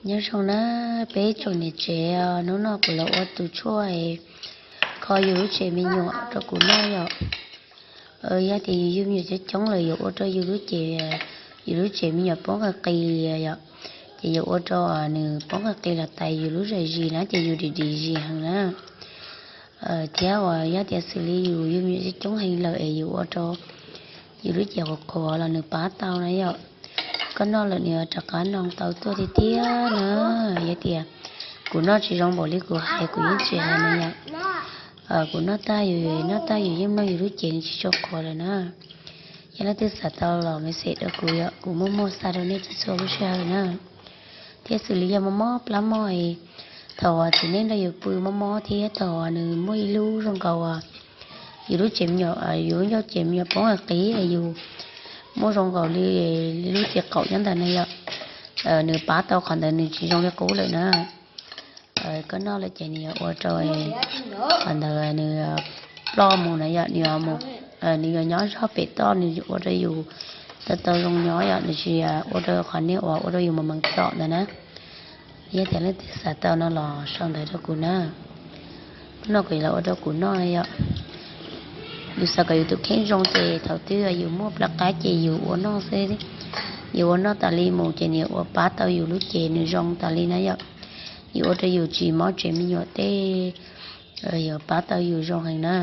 Nyob zoo na peb tsoom niam tsev, hnub no kuv los ua tus tshuaj kho yus lub tsev me nyuam rau kuv noj yom. Yog tias yus yug me nyuam coob coob lawm yuav ua rau yus lub tsev, yus lub tsev me nyuam poob qis qis yom, ces yuav ua rau nws poob qis qis los tais yus lub zam zis na ces yus dim dim zis heev na. Thiab uas yog tias xws li yus yug me nyuam coob coob heev lawm es yus ua rau yus lub cev qhuav qhuav los nws pab tau na yom. Koj noj lawm nws yuav rov qab noo tau tuaj tiag tiag na. Yog tias kuv noj tsis zoo npaum li kuv hais kuv yeej tsis hais na yom. Kuv noj tag yus, noj tag yus yeej mloog yus lub cev nws tsis tshua qhuav lawm na. Yog leej twg xav tau los message rau kuv yom, kuv muaj muag xa rau nej txhua txhua lub sij hawm na. Thiab xws li yog mob mob plab mog, thaum uas txiv neej nrog yus pw mob mob thiab thaum uas nws muaj ib lub zoo nkaus uas yus lub tsev me nyuam, yus lub ncauj tsev me nyuam poob qis qis, yus muaj zoo nkaus li lub txiv qaum nyob ntawd na yom, nws pab tau qhov ntawd nws tsis zoo li qub lawm na. Koj noj lawm ces nws yuav ua rau qhov ntawd nws ploj mus na yom, nws yuav mus, nws yuav nyob zog pem toj, nws ua rau yus tau tau zoo nyob yom, nws tsis ua rau qhov niag uas ua rau yus mus mees tom ntawd na. Yog tias leej twg xav tau no los sau ntawv rau kuv na. Hnub no kuv los ua rau kuv noj yom. Yus xav kom yus tus kheej zoo ces thaum twg yus muaj plab qab ces yus ua noj xwb. Yus ua noj tas li mus ces nws yuav ua pab tau yus lub cev nws zoo tas li na yom. Yus ua rau yus tsis mob tsev me nyuam tej, yuav pab tau yus zoo heev na.